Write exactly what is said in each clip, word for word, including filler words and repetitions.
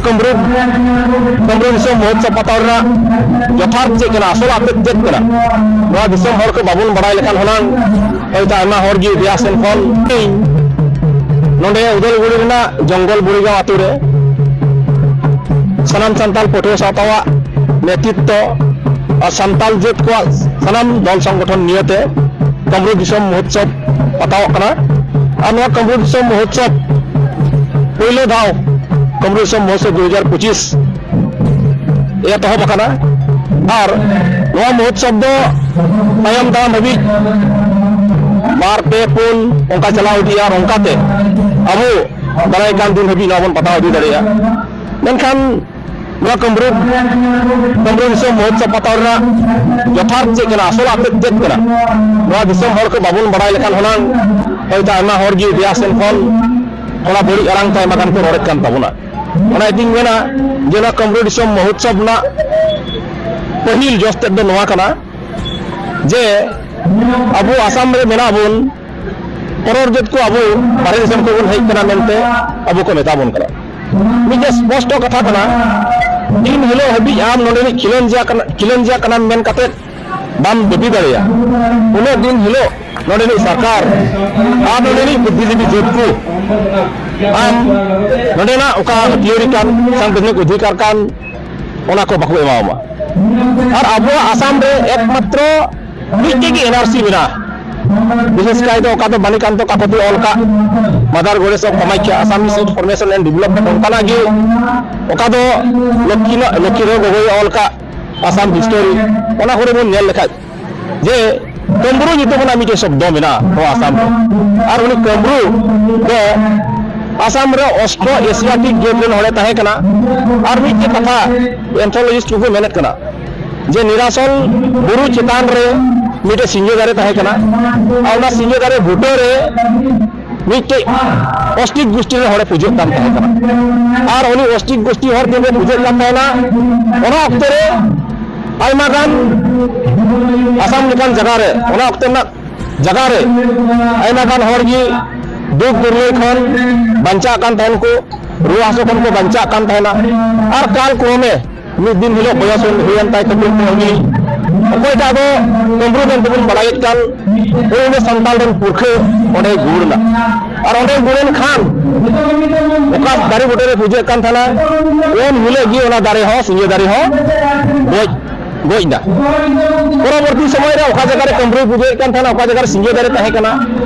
ᱠᱟᱹᱢᱨᱩ ᱠᱟᱹᱢᱨᱩ ᱫᱤᱥᱚᱢ ᱢᱚᱦᱳᱛᱥᱚᱵ ᱯᱟᱛᱟᱣ ᱨᱮᱱᱟᱜ ᱡᱚᱛᱷᱟᱛ ᱪᱮᱫ ᱠᱟᱱᱟ, ᱟᱥᱚᱞ ᱟᱛᱮᱫ ᱪᱮᱫ ᱠᱟᱱᱟ, ᱱᱚᱣᱟ ᱫᱤᱥᱚᱢ ᱦᱚᱲ ᱠᱚ ᱵᱟᱵᱚᱱ ᱵᱟᱲᱟᱭ ᱞᱮᱠᱷᱟᱱ ᱦᱩᱱᱟᱹᱝ ᱦᱚᱭᱛᱳ ᱟᱭᱢᱟ ᱦᱚᱲ ᱜᱮ ᱫᱮᱭᱟ ᱥᱮᱱ ᱠᱷᱚᱱ ᱱᱚᱰᱮ ᱩᱫᱟᱞᱜᱩᱲᱤ ᱨᱮᱱᱟᱜ ᱡᱚᱝᱜᱚᱞ ᱵᱩᱲᱤᱜᱟᱸᱣ ᱟᱛᱳ ᱨᱮ ᱥᱟᱱᱟᱢ ᱥᱟᱱᱛᱟᱲ ᱯᱟᱹᱴᱷᱩᱣᱟᱹ ᱥᱟᱶᱛᱟᱣᱟᱜ ᱱᱮᱛᱨᱤᱛᱵ ᱟᱨ ᱥᱟᱱᱛᱟᱲ ᱡᱟᱹᱛ ᱠᱚᱣᱟᱜ ᱥᱟᱱᱟᱢ ᱫᱚᱞ ᱥᱚᱝᱜᱚᱴᱷᱚᱱ ᱱᱤᱭᱟᱹᱛᱮ ᱠᱟᱹᱢᱨᱩ ᱫᱤᱥᱚᱢ ᱢᱚᱦᱳᱛᱥᱚᱵ ᱯᱟᱛᱟᱣᱚᱜ ᱠᱟᱱᱟ᱾ ᱟᱨ ᱱᱚᱣᱟ ᱠᱟᱹᱢᱨᱩ ᱫᱤᱥᱚᱢ ᱢᱚᱦᱳᱛᱥᱚᱵ ᱯᱳᱭᱞᱳ ᱫᱷᱟᱣ ᱠᱟᱹᱢᱨᱩ ᱫᱤᱥᱚᱢ ᱢᱚᱦᱳᱛᱥᱚᱵ ᱫᱩ ᱦᱟᱡᱟᱨ ᱯᱚᱸᱪᱤᱥ ᱮᱛᱚᱦᱚᱵ ᱟᱠᱟᱱᱟ᱾ ᱟᱨ ᱱᱚᱣᱟ ᱢᱚᱦᱳᱛᱥᱚᱵ ᱫᱚ ᱛᱟᱭᱚᱢ ᱫᱟᱨᱟᱢ ᱦᱟᱹᱵᱤᱡ ᱵᱟᱨ, ᱯᱮ, ᱯᱩᱱ ᱚᱱᱠᱟ ᱪᱟᱞᱟᱣ ᱤᱫᱤᱜᱼᱟ᱾ ᱟᱨ ᱚᱱᱠᱟᱛᱮ ᱟᱵᱚ ᱫᱟᱨᱟᱭ ᱠᱟᱱ ᱫᱤᱱ ᱦᱟᱹᱵᱤᱡ ᱱᱚᱣᱟ ᱵᱚᱱ ᱯᱟᱛᱟᱣ ᱤᱫᱤ ᱫᱟᱲᱮᱭᱟᱜᱼᱟ᱾ ᱢᱮᱱᱠᱷᱟᱱ ᱱᱚᱣᱟ ᱠᱟᱹᱢᱨᱩ ᱠᱟᱹᱢᱨᱩ ᱫᱤᱥᱚᱢ ᱢᱚᱦᱳᱛᱥᱚᱵ ᱯᱟᱛᱟᱣ ᱨᱮᱱᱟᱜ ᱡᱚᱛᱷᱟᱛ ᱪᱮᱫ ᱠᱟᱱᱟ, ᱟᱥᱚᱞ ᱟᱛᱮᱫ ᱪᱮᱫ ᱠᱟᱱᱟ, ᱱᱚᱣᱟ ᱫᱤᱥᱚᱢ ᱦᱚᱲ ᱠᱚ ᱵᱟᱵᱚᱱ ᱵᱟᱲᱟᱭ ᱞᱮᱠᱷᱟᱱ ᱦᱩᱱᱟᱹᱝ ᱦᱚᱭᱛᱳ ᱟᱭᱢᱟ ᱦᱚᱲ ᱜᱮ ᱫᱮᱭᱟ ᱥᱮᱱ ᱠᱷᱚᱱ ᱛᱷᱚᱲᱟ ᱵᱟᱹᱲᱤᱡ ᱟᱲᱟᱝ ᱛᱮ ᱟᱭᱢᱟ ᱜᱟᱱ ᱠᱚ ᱨᱚᱲᱮᱫ ᱠᱟᱱ ᱛᱟᱵᱚᱱᱟ᱾ ᱚᱱᱟ ᱤᱫᱤᱧ ᱢᱮᱱᱟ ᱡᱮ ᱱᱚᱣᱟ ᱠᱟᱹᱢᱨᱩ ᱫᱤᱥᱚᱢ ᱢᱚᱦᱳᱛᱥᱚᱵ ᱨᱮᱱᱟᱜ ᱯᱟᱹᱦᱤᱞ ᱡᱚᱥ ᱛᱮᱫ ᱫᱚ ᱱᱚᱣᱟ ᱠᱟᱱᱟ ᱡᱮ ᱟᱵᱚ ᱟᱥᱟᱢ ᱨᱮ ᱢᱮᱱᱟᱜ ᱵᱚᱱ, ᱯᱚᱨᱚᱨ ᱡᱟᱹᱛ ᱠᱚ ᱟᱵᱚ ᱵᱟᱦᱨᱮ ᱫᱤᱥᱚᱢ ᱠᱷᱚᱱ ᱵᱚᱱ ᱦᱮᱡ ᱠᱟᱱᱟ ᱢᱮᱱᱛᱮ ᱟᱵᱚ ᱠᱚ ᱢᱮᱛᱟ ᱵᱚᱱ ᱠᱟᱱᱟ᱾ ᱢᱤᱫᱴᱮᱡ ᱥᱯᱚᱥᱴᱚ ᱠᱟᱛᱷᱟ ᱠᱟᱱᱟ, ᱫᱤᱱ ᱦᱤᱞᱳᱜ ᱦᱟᱹᱵᱤᱡ ᱟᱢ ᱱᱚᱰᱮᱱᱤᱡ ᱠᱷᱮᱞᱳᱱᱡᱤᱭᱟ ᱠᱟᱱᱟ, ᱠᱷᱮᱞᱳᱱᱡᱤᱭᱟ ᱠᱟᱱᱟᱢ ᱢᱮᱱ ᱠᱟᱛᱮ ᱵᱟᱢ ᱫᱟᱹᱵᱤ ᱫᱟᱲᱮᱭᱟᱜᱼᱟ, ᱩᱱᱟᱹᱜ ᱫᱤᱱ ᱦᱤᱞᱳᱜ ᱱᱚᱰᱮᱱᱤᱡ ᱥᱚᱨᱠᱟᱨ ᱟᱨ ᱱᱚᱰᱮᱱᱤᱡ ᱵᱩᱫᱽᱫᱷᱤᱡᱤᱵᱤ ᱡᱟᱹᱛ ᱠᱚ ᱟᱢ ᱱᱚᱰᱮᱱᱟᱜ ᱚᱠᱟ ᱦᱟᱹᱛᱭᱟᱹᱨᱤ ᱠᱟᱱ, ᱥᱟᱝᱵᱤᱫᱷᱟᱱᱤᱠ ᱚᱫᱷᱤᱠᱟᱨ ᱠᱟᱱ, ᱚᱱᱟ ᱠᱚ ᱵᱟᱠᱚ ᱮᱢᱟᱣᱟᱢᱟ᱾ ᱟᱨ ᱟᱵᱚᱣᱟᱜ ᱟᱥᱟᱢ ᱨᱮ ᱮᱠᱢᱟᱛᱨᱚ ᱢᱤᱫᱴᱮᱡ ᱜᱮ ᱮᱱᱟᱨᱥᱤ ᱢᱮᱱᱟᱜᱼᱟ, ᱵᱤᱥᱮᱥ ᱠᱟᱭ ᱫᱚ ᱚᱠᱟ ᱫᱚ ᱢᱟᱱᱤᱠᱟᱱᱛᱚ ᱠᱟᱠᱚᱛᱤ ᱚᱞ ᱠᱟᱜ mother goddess of Kamakhya Assam institute of formation and development, ᱚᱱᱠᱟᱱᱟᱜ ᱜᱮ ᱚᱠᱟ ᱫᱚ ᱞᱚᱠᱠᱷᱤ ᱞᱚᱠᱠᱷᱤᱨᱟᱣ ᱜᱚᱜᱚᱭ ᱚᱞ ᱠᱟᱜ ᱟᱥᱟᱢ ᱦᱤᱥᱴᱳᱨᱤ, ᱚᱱᱟ ᱠᱚᱨᱮ ᱵᱚᱱ ᱧᱮᱞ ᱞᱮᱠᱷᱟᱡ ᱡᱮ ᱠᱟᱹᱢᱨᱩ ᱧᱩᱛᱩᱢ ᱨᱮᱱᱟᱜ ᱢᱤᱫᱴᱮᱡ ᱥᱚᱵᱫᱚ ᱢᱮᱱᱟᱜᱼᱟ ᱱᱚᱣᱟ ᱟᱥᱟᱢ ᱨᱮ᱾ ᱟᱨ ᱩᱱᱤ ᱠᱟᱹᱢᱨᱩ ᱫᱚ ᱟᱥᱟᱢ ᱨᱮ ᱚᱥᱴᱨᱳ ᱮᱥᱤᱭᱟᱴᱤᱠ ᱡᱟᱹᱛ ᱨᱮᱱ ᱦᱚᱲᱮ ᱛᱟᱦᱮᱸ ᱠᱟᱱᱟ᱾ ᱟᱨ ᱢᱤᱫᱴᱮᱡ ᱠᱟᱛᱷᱟ ᱮᱱᱛᱷᱳᱞᱚᱡᱤᱥᱴ ᱠᱚᱠᱚ ᱢᱮᱱᱮᱫ ᱠᱟᱱᱟ ᱡᱮ ᱱᱤᱨᱟᱥᱚᱞ ᱵᱩᱨᱩ ᱪᱮᱛᱟᱱ ᱨᱮ ᱢᱤᱫᱴᱮᱡ ᱥᱤᱧᱡᱚ ᱫᱟᱨᱮ ᱛᱟᱦᱮᱸ ᱠᱟᱱᱟ᱾ ᱟᱨ ᱚᱱᱟ ᱥᱤᱧᱡᱚ ᱫᱟᱨᱮ ᱵᱩᱴᱟᱹ ᱨᱮ ᱢᱤᱫᱴᱮᱡ ᱚᱥᱴᱤᱠ ᱜᱩᱥᱴᱤ ᱨᱮ ᱦᱚᱲᱮ ᱯᱩᱡᱟᱹᱜ ᱠᱟᱱ ᱛᱟᱦᱮᱸ ᱠᱟᱱᱟ᱾ ᱟᱨ ᱩᱱᱤ ᱚᱥᱴᱤᱠ ᱜᱩᱥᱴᱤ ᱦᱚᱲ ᱛᱤᱱᱨᱮ ᱯᱩᱡᱟᱹᱜ ᱠᱟᱱ ᱛᱟᱦᱮᱱᱟ, ᱚᱱᱟ ᱚᱠᱛᱚ ᱨᱮ ᱟᱭᱢᱟ ᱜᱟᱱ ᱟᱥᱟᱢ ᱞᱮᱠᱟᱱ ᱡᱟᱭᱜᱟ ᱨᱮ, ᱚᱱᱟ ᱚᱠᱛᱚ ᱨᱮᱱᱟᱜ ᱡᱟᱭᱜᱟ ᱨᱮ ᱟᱭᱢᱟ ᱜᱟᱱ ᱦᱚᱲ ᱜᱮ ᱫᱩᱠ ᱫᱩᱨᱱᱚᱭ ᱠᱷᱚᱱ ᱵᱟᱧᱪᱟᱜ ᱠᱟᱱ ᱛᱟᱦᱮᱱ ᱠᱚ᱾ ᱨᱩᱣᱟᱹ ᱦᱟᱹᱥᱩ ᱠᱷᱚᱱ ᱠᱚ ᱵᱟᱧᱪᱟᱜ ᱠᱟᱱ ᱛᱟᱦᱮᱱᱟ᱾ ᱟᱨ ᱠᱟᱞ ᱠᱨᱚᱢᱮ ᱢᱤᱫ ᱫᱤᱱ ᱦᱤᱞᱳᱜ ᱵᱚᱭᱚᱥ ᱦᱩᱭᱮᱱ ᱛᱟᱭ ᱠᱷᱟᱹᱛᱤᱨ ᱛᱮ ᱩᱱᱤ ᱚᱠᱚᱭᱴᱟᱜ ᱫᱚ ᱠᱩᱢᱵᱽᱲᱩ ᱢᱮᱱᱛᱮᱵᱚᱱ ᱵᱟᱲᱟᱭᱮᱫ ᱠᱟᱱ, ᱩᱱᱤ ᱫᱚ ᱥᱟᱱᱛᱟᱲ ᱨᱮᱱ ᱯᱩᱨᱠᱷᱟᱹ ᱚᱸᱰᱮᱭ ᱜᱩᱲ ᱮᱱᱟ᱾ ᱟᱨ ᱚᱸᱰᱮᱭ ᱜᱩᱲ ᱮᱱ ᱠᱷᱟᱱ ᱚᱠᱟ ᱫᱟᱨᱮ ᱵᱩᱴᱟᱹ ᱨᱮ ᱯᱩᱡᱟᱹᱜ ᱠᱟᱱ ᱛᱟᱦᱮᱱᱟ, ᱩᱱ ᱦᱤᱞᱳᱜ ᱜᱮ ᱚᱱᱟ ᱫᱟᱨᱮ ᱦᱚᱸ, ᱥᱤᱧᱡᱚ ᱫᱟᱨᱮ ᱦᱚᱸ ᱜᱚᱡ, ᱜᱚᱡ ᱮᱱᱟ᱾ ᱯᱚᱨᱚᱵᱚᱨᱛᱤ ᱥᱚᱢᱚᱭ ᱨᱮ ᱚᱠᱟ ᱡᱟᱭᱜᱟ ᱨᱮ ᱠᱩᱢᱵᱽᱲᱩᱭ ᱯᱩᱡᱟᱹᱭᱮᱫ ᱠᱟᱱ ᱛᱟᱦᱮᱱᱟ, ᱚᱠᱟ ᱡᱟᱭᱜᱟ ᱨᱮ ᱥᱤᱧᱡᱚ ᱫᱟᱨᱮ ᱛᱟᱦᱮᱸ ᱠᱟᱱᱟ,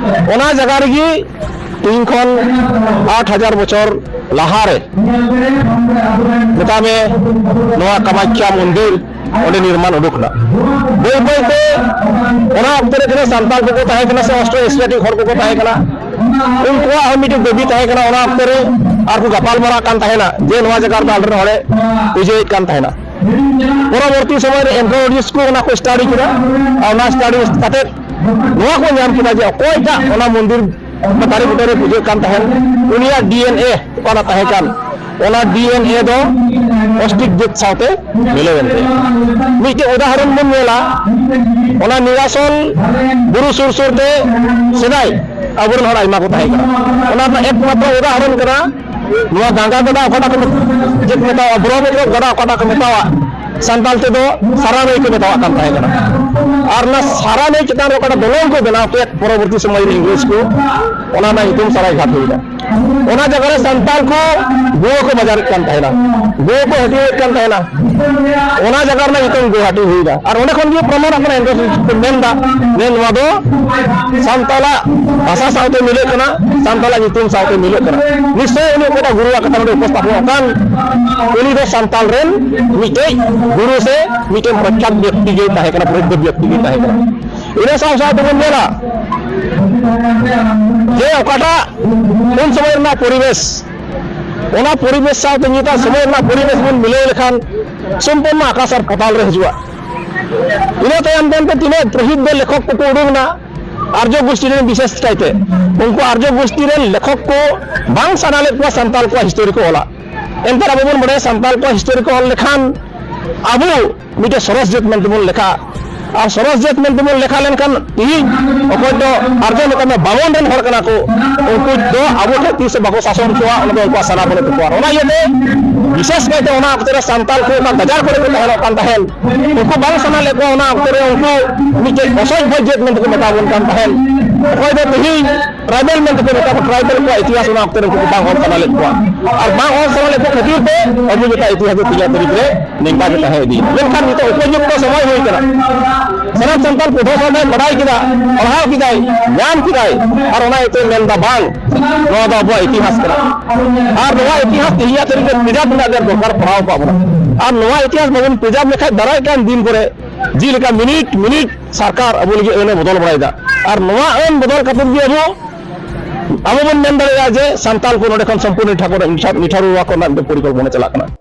ᱚᱱᱟ ᱡᱟᱭᱜᱟ ᱨᱮᱜᱮ ᱛᱤᱦᱤᱧ ᱠᱷᱚᱱ ᱟᱴ ᱦᱟᱡᱟᱨ ᱵᱚᱪᱷᱚᱨ ᱞᱟᱦᱟᱨᱮ, ᱢᱮᱛᱟᱜ ᱢᱮ, ᱱᱚᱣᱟ ᱠᱟᱢᱟᱠᱷᱭᱟ ᱢᱚᱱᱫᱤᱨ ᱚᱸᱰᱮ ᱱᱤᱨᱢᱟᱱ ᱩᱰᱩᱠ ᱮᱱᱟ᱾ ᱵᱟᱹᱭ ᱵᱟᱹᱭ ᱛᱮ ᱚᱱᱟ ᱚᱠᱛᱚ ᱨᱮ ᱛᱤᱱᱟᱹᱜ ᱥᱟᱱᱛᱟᱲ ᱠᱚᱠᱚ ᱛᱟᱦᱮᱸ ᱠᱟᱱᱟ ᱥᱮ ᱚᱥᱴᱨᱳ ᱮᱥᱤᱭᱟᱴᱤᱠ ᱦᱚᱲ ᱠᱚᱠᱚ ᱛᱟᱦᱮᱸ ᱠᱟᱱᱟ, ᱩᱱᱠᱩᱣᱟᱜ ᱦᱚᱸ ᱢᱤᱫᱴᱮᱱ ᱫᱟᱹᱵᱤ ᱛᱟᱦᱮᱸ ᱠᱟᱱᱟ᱾ ᱚᱱᱟ ᱚᱠᱛᱚ ᱨᱮ ᱟᱨ ᱠᱚ ᱜᱟᱯᱟᱞ ᱢᱟᱨᱟᱜ ᱠᱟᱱ ᱛᱟᱦᱮᱱᱟ ᱡᱮ ᱱᱚᱣᱟ ᱡᱟᱭᱜᱟ ᱨᱮᱫᱚ ᱟᱞᱮᱨᱮᱱ ᱦᱚᱲᱮ ᱯᱩᱡᱟᱹᱭᱮᱫ ᱠᱟᱱ ᱛᱟᱦᱮᱱᱟ᱾ ᱯᱚᱨᱚᱵᱚᱨᱛᱤ ᱥᱚᱢᱚᱭ ᱨᱮ ᱮᱱᱛᱷᱨᱳᱯᱳᱞᱚᱡᱤᱥᱴ ᱠᱚ ᱚᱱᱟ ᱠᱚ ᱥᱴᱟᱰᱤ ᱠᱮᱫᱟ᱾ ᱟᱨ ᱚᱱᱟ ᱥᱴᱟᱰᱤ ᱠᱟᱛᱮ ᱱᱚᱣᱟ ᱠᱚ ᱧᱟᱢ ᱠᱮᱫᱟ ᱡᱮ ᱚᱠᱚᱭᱴᱟᱜ ᱚᱱᱟ ᱢᱚᱱᱫᱤᱨ ᱫᱟᱨᱮ ᱵᱩᱴᱟᱹ ᱨᱮ ᱯᱩᱡᱟᱹᱜ ᱠᱟᱱ ᱛᱟᱦᱮᱸᱱ, ᱩᱱᱤᱭᱟᱜ ᱰᱤ ᱮᱱ ᱮ ᱚᱠᱟᱴᱟᱜ ᱛᱟᱦᱮᱸ ᱠᱟᱱ, ᱚᱱᱟ ᱰᱤ ᱮᱱ ᱮ ᱫᱚ ᱚᱥᱴᱤᱠ ᱡᱟᱹᱛ ᱥᱟᱶᱛᱮ ᱢᱤᱞᱟᱹᱣ ᱮᱱ ᱛᱟᱭᱟ᱾ ᱢᱤᱫᱴᱮᱡ ᱩᱫᱟᱦᱚᱨᱚᱱ ᱵᱚᱱ ᱧᱮᱞᱟ, ᱚᱱᱟ ᱱᱤᱨᱟᱥᱚᱞ ᱵᱩᱨᱩ ᱥᱩᱨ ᱥᱩᱨ ᱛᱮ ᱥᱮᱫᱟᱭ ᱟᱵᱚᱨᱮᱱ ᱦᱚᱲ ᱟᱭᱢᱟ ᱠᱚ ᱛᱟᱦᱮᱸ ᱠᱟᱱᱟ᱾ ᱚᱱᱟ ᱨᱮᱱᱟᱜ ᱮᱠᱢᱟᱛᱨᱚ ᱩᱫᱟᱦᱚᱨᱚᱱ ᱠᱟᱱᱟ ᱱᱚᱣᱟ ᱜᱟᱝᱜᱟ ᱜᱟᱰᱟ ᱚᱠᱟᱴᱟᱜ ᱠᱚ ᱢᱮᱛ-, ᱪᱮᱫ ᱠᱚ ᱢᱮᱛᱟᱣᱟᱜᱼᱟ, ᱵᱨᱚᱦᱢᱯᱩᱛᱨᱚ ᱜᱟᱰᱟ ᱚᱠᱟᱴᱟᱜ ᱠᱚ ᱢᱮᱛᱟᱣᱟᱜ, ᱥᱟᱱᱛᱟᱲ ᱛᱮᱫᱚ ᱥᱟᱨᱟ ᱱᱟᱹᱭ ᱠᱚ ᱢᱮᱛᱟᱣᱟᱜ ᱠᱟᱱ ᱛᱟᱦᱮᱸ ᱠᱟᱱᱟ᱾ ᱟᱨ ᱚᱱᱟ ᱥᱟᱨᱟ ᱱᱟᱹᱭ ᱪᱮᱛᱟᱱ ᱨᱮ ᱚᱠᱟᱴᱟᱜ ᱫᱚᱞᱚᱝ ᱠᱚ ᱵᱮᱱᱟᱣ ᱠᱮᱫ ᱯᱚᱨᱚᱵᱚᱨᱛᱤ ᱥᱚᱢᱚᱭ ᱨᱮ ᱤᱝᱨᱮᱡᱽ ᱠᱚ, ᱚᱱᱟ ᱨᱮᱱᱟᱜ ᱧᱩᱛᱩᱢ ᱥᱟᱨᱟᱭᱜᱷᱟᱴ ᱦᱩᱭᱱᱟ᱾ ᱚᱱᱟ ᱡᱟᱭᱜᱟ ᱨᱮ ᱥᱟᱱᱛᱟᱲ ᱠᱚ ᱜᱩᱣᱟᱹ ᱠᱚ ᱵᱟᱡᱟᱨᱮᱫ ᱠᱟᱱ ᱛᱟᱦᱮᱱᱟ, ᱜᱩᱣᱟᱹ ᱠᱚ ᱦᱟᱹᱴᱤᱧᱮᱫ ᱠᱟᱱ ᱛᱟᱦᱮᱱᱟ᱾ ᱚᱱᱟ ᱡᱟᱭᱜᱟ ᱨᱮᱱᱟᱜ ᱧᱩᱛᱩᱢ ᱜᱩᱣᱟᱦᱟᱹᱴᱤ ᱦᱩᱭᱱᱟ᱾ ᱟᱨ ᱚᱸᱰᱮ ᱠᱷᱚᱱ ᱜᱮ ᱯᱨᱚᱢᱟᱱᱚᱜ ᱠᱟᱱᱟ, ᱮᱱᱛᱮ ᱢᱮᱱᱫᱟ ᱡᱮ ᱱᱚᱣᱟ ᱫᱚ ᱥᱟᱱᱛᱟᱲᱟᱜ ᱵᱷᱟᱥᱟ ᱥᱟᱶᱛᱮ ᱢᱤᱞᱟᱹᱜ ᱠᱟᱱᱟ, ᱥᱟᱱᱛᱟᱲᱟᱜ ᱧᱩᱛᱩᱢ ᱥᱟᱶᱛᱮ ᱢᱤᱞᱟᱹᱜ ᱠᱟᱱᱟ᱾ ᱱᱤᱥᱪᱚᱭ ᱩᱱᱤ ᱚᱠᱚᱭᱴᱟᱜ ᱜᱩᱨᱩᱣᱟᱜ ᱠᱟᱛᱷᱟ ᱱᱚᱰᱮ ᱩᱯᱚᱥᱛᱷᱟᱯᱚᱱᱚᱜ ᱠᱟᱱ, ᱩᱱᱤ ᱫᱚ ᱥᱟᱱᱛᱟᱲ ᱨᱮᱱ ᱢᱤᱫᱴᱮᱡ ᱜᱩᱨᱩ ᱥᱮ ᱢᱤᱫᱴᱮᱱ ᱯᱨᱚᱠᱷᱭᱟᱛ ᱵᱮᱠᱛᱤ ᱜᱮ ᱛᱟᱦᱮᱸ ᱠᱟᱱᱟ, ᱯᱨᱚᱥᱤᱫᱽᱫᱷ ᱵᱮᱠᱛᱤ ᱜᱮ ᱛᱟᱦᱮᱸ ᱠᱟᱱᱟ᱾ ᱤᱱᱟᱹ ᱥᱟᱶ ᱥᱟᱶ ᱛᱮᱵᱚᱱ ᱧᱮᱞᱟ ᱡᱮ ᱚᱠᱟᱴᱟᱜ ᱩᱱ ᱥᱚᱢᱚᱭ ᱨᱮᱱᱟᱜ ᱯᱚᱨᱤᱵᱮᱥ, ᱚᱱᱟ ᱯᱚᱨᱤᱵᱮᱥ ᱥᱟᱶᱛᱮ ᱱᱤᱛᱟᱜ ᱥᱚᱢᱚᱭ ᱨᱮᱱᱟᱜ ᱯᱚᱨᱤᱵᱮᱥ ᱵᱚᱱ ᱢᱤᱞᱟᱹᱣ ᱞᱮᱠᱷᱟᱱ ᱥᱚᱢᱯᱩᱨᱱᱚ ᱟᱠᱟᱥ ᱟᱨ ᱯᱟᱛᱟᱞ ᱨᱮ ᱦᱤᱡᱩᱜᱼᱟ᱾ ᱤᱱᱟᱹ ᱛᱟᱭᱚᱢ ᱛᱟᱭᱚᱢ ᱛᱮ ᱛᱤᱱᱟᱹᱜ ᱯᱨᱚᱥᱤᱫᱽᱫᱷ ᱞᱮᱠᱷᱚᱠ ᱠᱚᱠᱚ ᱩᱰᱩᱠ ᱮᱱᱟ, ᱟᱨᱡᱚ ᱜᱳᱥᱴᱤ ᱨᱮᱱ ᱵᱤᱥᱮᱥ ᱠᱟᱭᱛᱮ, ᱩᱱᱠᱩ ᱟᱨᱡᱚ ᱜᱳᱥᱴᱤ ᱨᱮᱱ ᱞᱮᱠᱷᱚᱠ ᱠᱚ ᱵᱟᱝ ᱥᱟᱱᱟ ᱞᱮᱫ ᱠᱚᱣᱟ ᱥᱟᱱᱛᱟᱲ ᱠᱚᱣᱟᱜ ᱦᱤᱥᱴᱳᱨᱤ ᱠᱚ ᱚᱞᱟ᱾ ᱮᱱᱛᱮ ᱟᱵᱚ ᱵᱚᱱ ᱵᱟᱲᱟᱭᱟ ᱥᱟᱱᱛᱟᱲ ᱠᱚᱣᱟᱜ ᱦᱤᱥᱴᱳᱨᱤ ᱠᱚ ᱚᱞ ᱞᱮᱠᱷᱟᱱ ᱟᱵᱚ ᱢᱤᱫᱴᱮᱱ ᱥᱚᱨᱚᱥ ᱡᱟᱹᱛ ᱢᱮᱱᱛᱮ ᱵᱚᱱ ᱞᱮᱠᱷᱟᱜᱼᱟ᱾ ᱟᱨ ᱥᱚᱨᱚᱥ ᱡᱟᱹᱛ ᱢᱮᱱᱛᱮ ᱵᱚᱱ ᱞᱮᱠᱷᱟ ᱞᱮᱱᱠᱷᱟᱱ, ᱛᱤᱦᱤᱧ ᱚᱠᱚᱭ ᱫᱚ ᱟᱨᱡᱟᱣ ᱞᱮᱠᱟᱱ ᱵᱟᱢᱚᱱ ᱨᱮᱱ ᱦᱚᱲ ᱠᱟᱱᱟ ᱠᱚ, ᱩᱱᱠᱩ ᱫᱚ ᱟᱵᱚ ᱴᱷᱮᱱ ᱛᱤᱥ ᱦᱚᱸ ᱵᱟᱠᱚ ᱥᱟᱥᱚᱱ ᱦᱚᱪᱚᱣᱟ, ᱚᱱᱟ ᱫᱚ ᱩᱱᱠᱩᱣᱟᱜ ᱥᱟᱱᱟ ᱵᱟᱹᱱᱩᱜ ᱛᱟᱠᱚᱣᱟ᱾ ᱚᱱᱟ ᱤᱭᱟᱹᱛᱮ ᱵᱤᱥᱮᱥ ᱠᱟᱭᱛᱮ ᱚᱱᱟ ᱚᱠᱛᱚ ᱨᱮ ᱥᱟᱱᱛᱟᱲ ᱠᱚ ᱚᱱᱟ ᱜᱟᱡᱟᱲ ᱠᱚᱨᱮ ᱠᱚ ᱛᱟᱦᱮᱱᱚᱜ ᱠᱟᱱ ᱛᱟᱦᱮᱸᱱ, ᱩᱱᱠᱩ ᱵᱟᱝ ᱥᱟᱱᱟ ᱞᱮᱫ ᱠᱚᱣᱟ ᱚᱱᱟ ᱚᱠᱛᱚ ᱨᱮ ᱩᱱᱠᱩ ᱢᱤᱫᱴᱮᱡ ᱚᱥᱚᱦᱡ ᱵᱷᱚᱡᱽ ᱡᱟᱹᱛ ᱢᱮᱱᱛᱮ ᱠᱚ ᱢᱮᱛᱟ ᱵᱚᱱ ᱠᱟᱱ ᱛᱟᱦᱮᱸᱱ᱾ ᱚᱠᱚᱭ ᱫᱚ ᱛᱤᱦᱤᱧ ᱴᱨᱟᱭᱵᱮᱞ ᱢᱮᱱᱛᱮ ᱠᱚ ᱢᱮᱛᱟ ᱠᱚ, ᱴᱨᱟᱭᱵᱮᱞ ᱠᱚᱣᱟᱜ ᱤᱛᱤᱦᱟᱥ ᱚᱱᱟ ᱚᱠᱛᱚ ᱨᱮ ᱩᱱᱠᱩ ᱠᱚ ᱵᱟᱝ ᱚᱞ ᱥᱟᱱᱟ ᱞᱮᱫ ᱠᱚᱣᱟ᱾ ᱟᱨ ᱵᱟᱝ ᱚᱞ ᱥᱟᱱᱟ ᱞᱮᱫ ᱠᱚ ᱠᱷᱟᱹᱛᱤᱨ ᱛᱮ ᱟᱵᱚ ᱡᱚᱛᱚ ᱤᱛᱤᱦᱟᱥ ᱫᱚ ᱛᱤᱱᱟᱹᱜ ᱛᱟᱹᱨᱤᱠᱷ ᱨᱮ ᱱᱤᱝᱠᱟ ᱜᱮ ᱛᱟᱦᱮᱸ ᱤᱫᱤᱭᱮᱱᱟ᱾ ᱢᱮᱱᱠᱷᱟᱱ ᱱᱤᱛᱚᱜ ᱩᱯᱚᱡᱩᱠᱛᱚ ᱥᱚᱢᱚᱭ ᱦᱩᱭ ᱠᱟᱱᱟ᱾ ᱥᱟᱱᱟᱢ ᱥᱟᱱᱛᱟᱲ ᱯᱟᱹᱴᱷᱩᱣᱟᱹ ᱥᱟᱶᱛᱮ ᱵᱟᱰᱟᱭ ᱠᱮᱫᱟ, ᱯᱟᱲᱦᱟᱣ ᱠᱮᱫᱟᱭ, ᱧᱟᱢ ᱠᱮᱫᱟᱭ, ᱟᱨ ᱚᱱᱟ ᱤᱭᱟᱹᱛᱮ ᱢᱮᱱᱫᱟ, "ᱵᱟᱝ, ᱱᱚᱣᱟ ᱫᱚ ᱟᱵᱚᱣᱟᱜ ᱤᱛᱤᱦᱟᱥ ᱠᱟᱱᱟ᱾ ᱟᱨ ᱱᱚᱣᱟ ᱤᱛᱤᱦᱟᱥ ᱛᱮᱦᱮᱧᱟᱜ ᱛᱟᱹᱨᱤᱠᱷ ᱨᱮ ᱯᱨᱤᱡᱟᱨᱵᱷ ᱨᱮᱱᱟᱜ ᱫᱚᱨᱠᱟᱨ ᱯᱟᱲᱟᱣ ᱠᱟᱜ ᱵᱚᱱᱟ᱾ ᱟᱨ ᱱᱚᱣᱟ ᱤᱛᱤᱦᱟᱥ ᱵᱟᱵᱚᱱ ᱯᱨᱤᱡᱟᱨᱵᱷ ᱞᱮᱠᱷᱟᱱ ᱫᱟᱨᱟᱭ ᱠᱟᱱ ᱫᱤᱱ ᱠᱚᱨᱮ ᱡᱮᱞᱮᱠᱟ ᱢᱤᱱᱤᱴ ᱢᱤᱱᱤᱴ ᱥᱚᱨᱠᱟᱨ ᱟᱵᱚ ᱞᱟᱹᱜᱤᱫ ᱟᱹᱱ ᱮ ᱵᱚᱫᱚᱞ ᱵᱟᱲᱟᱭᱮᱫᱟ, ᱟᱨ ᱱᱚᱣᱟ ᱟᱹᱱ ᱵᱚᱫᱚᱞ ᱠᱟᱛᱮ ᱡᱩᱫᱤ ᱟᱵᱚ ᱟᱵᱚ ᱵᱚᱱ ᱢᱮᱱ ᱫᱟᱲᱮᱭᱟᱜᱼᱟ ᱡᱮ ᱥᱟᱱᱛᱟᱲ ᱠᱚ ᱱᱚᱰᱮ ᱠᱷᱚᱱ ᱥᱚᱢᱯᱩᱨᱱᱚ ᱱᱤᱴᱷᱟ ᱠᱚᱨᱮ, ᱱᱤᱴᱷᱟ-, ᱱᱤᱴᱷᱟᱨᱩᱣᱟ ᱠᱚᱨᱮᱱᱟᱜ ᱢᱤᱫᱴᱮᱱ ᱯᱚᱨᱤᱠᱚᱞᱯᱚᱱᱟ ᱪᱟᱞᱟᱜ ᱠᱟᱱᱟ᱾